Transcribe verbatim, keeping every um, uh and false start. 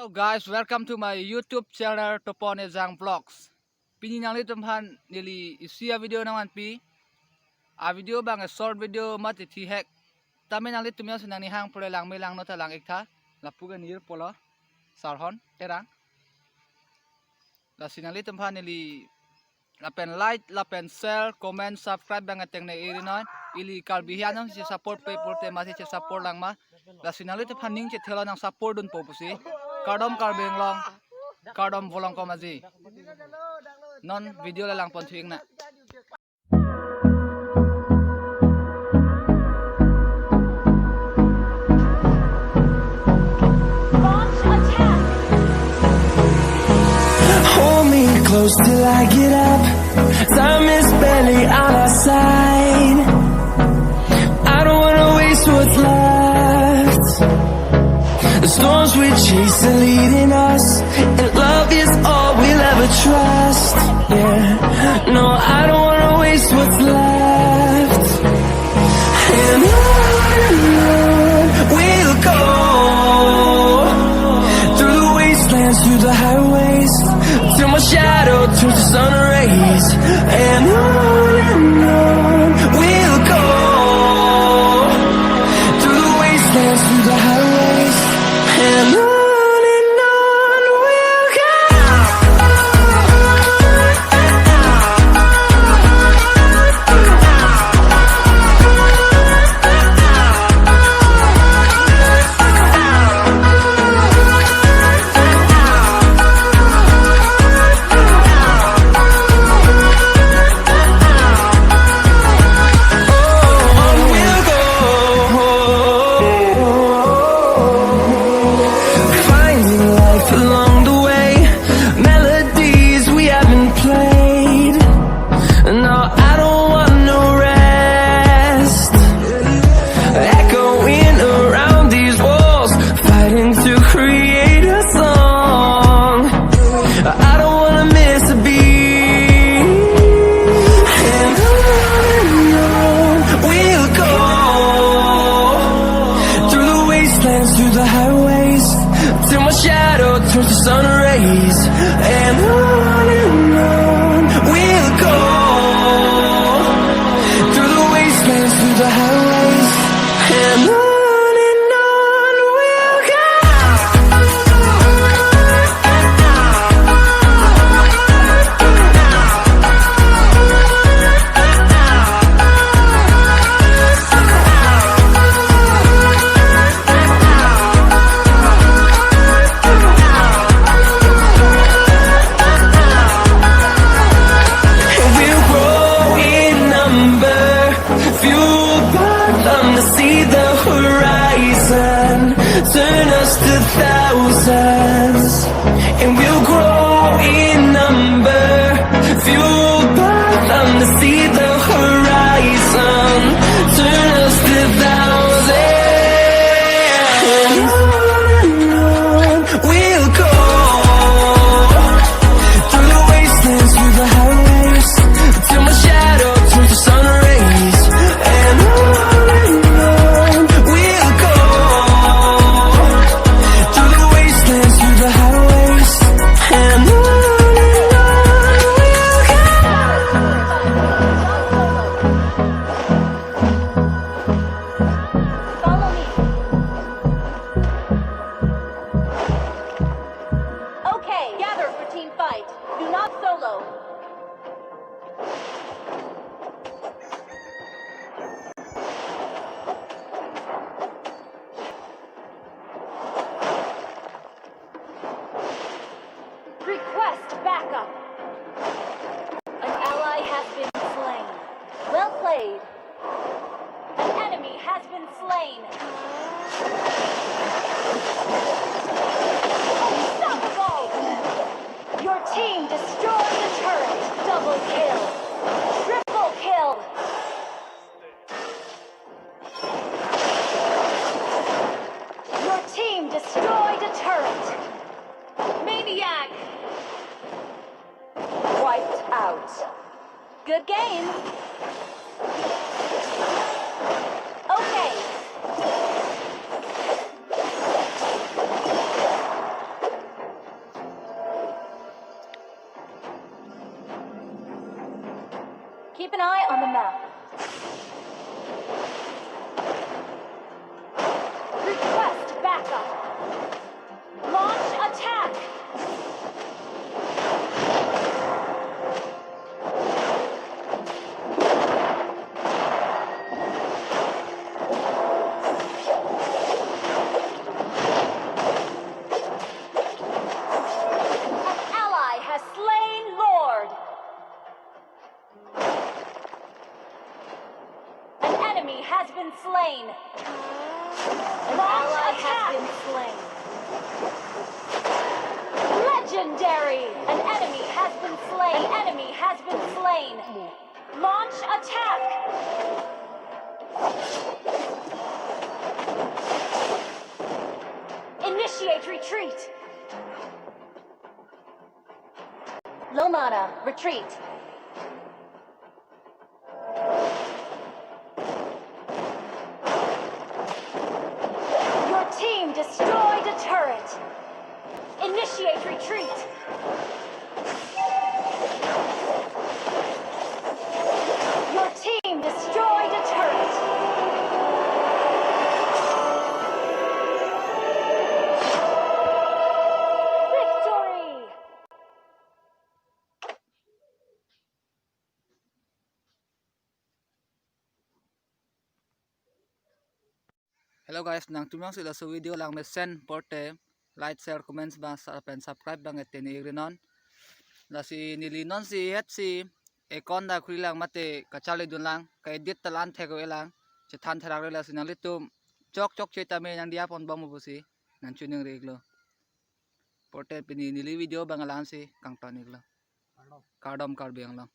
Hello guys, welcome to my YouTube channel Topon Ejang Vlogs. Pini nanglitumphan neli isi a-video nangvanpi. A-video abang a-short video mati thihek. Tame nanglitum jongsi nangnihang pule langme langno ta lang-ik tha. Lapu ke nirpo lo. Sarhon, terang. Lasi nanglitumphan neli lapen like, lapen share, comment, subscribe abang ateng ne iri noi. Ili Karbi hian jongsi support pe pulote masi che-support lang ma. Lasi nanglitumphan ning chethelo nang-support dunpo pusi. Kardom Karbi Anglong, kardom Volongkom Aji. Non video le langpon thu-ik nang. Launch attack! Hold me close till I get up. Time is barely on our side. I don't wanna waste what's left. The storms we chase are leading us, and love is all we'll ever trust. Yeah, no, I don't wanna waste what's left. And on and on we'll go, through the wastelands, through the highways, till my shadow turns to sun rays. And on and on we'll go, through the wastelands, through the highways, and on and on we'll go. Finding life along the way, melodies we haven't played. No, I don't want no rest. Echoing around these walls, fighting to create a song. I don't wanna miss a beat. And on and on we'll go, through the wastelands, through the highways, till my shadow turns to sun rays. And on and on we'll go, through the wastelands, through the highways, and on and on we'll go. We'll grow in number, fueled by them to see the horizon, turn us to thousands. And we'll grow in number, fueled by them to see the horizon, turn us to thousands. And on and on we'll go, through the wastelands, through the highways, till my shadow turns to sun rays. And on and on we'll go, through the wastelands, through the highways, and on and on we'll go. Follow me. Okay, gather for team fight. Do not solo. Request backup. An ally has been slain. Well played. An enemy has been slain. Unstoppable! Your team destroyed the turret. Double kill. Triple kill. Your team destroyed a turret. Maniac! Wiped out. Good game. Okay. Keep an eye on the map. Request backup. Launch attack. An ally has slain Lord. An enemy has been slain. Launch attack. An ally has been slain. Legendary. An enemy has been slain. An enemy has been slain. Launch attack. Initiate retreat. Low mana, retreat. Your team destroyed a turret. Initiate retreat. Your team destroyed a turret. Victory! Hello guys, nangtum jongsi laso video lang mesen pulote like, share, comments bang sa-, pen subscribe bang tene igrinon. Lasi neli nonsi hetsi account ta khuli lang mate kacharlidun lang, ka-edit ta la-an thek-o lang, chethan therak re lasi nanglitum chok chokche tame nangdiya ponbom pusi nangchiningri iklo. Pulote pini neli video bang la-ansi kangton iklo. Kardom Karbi Anglong.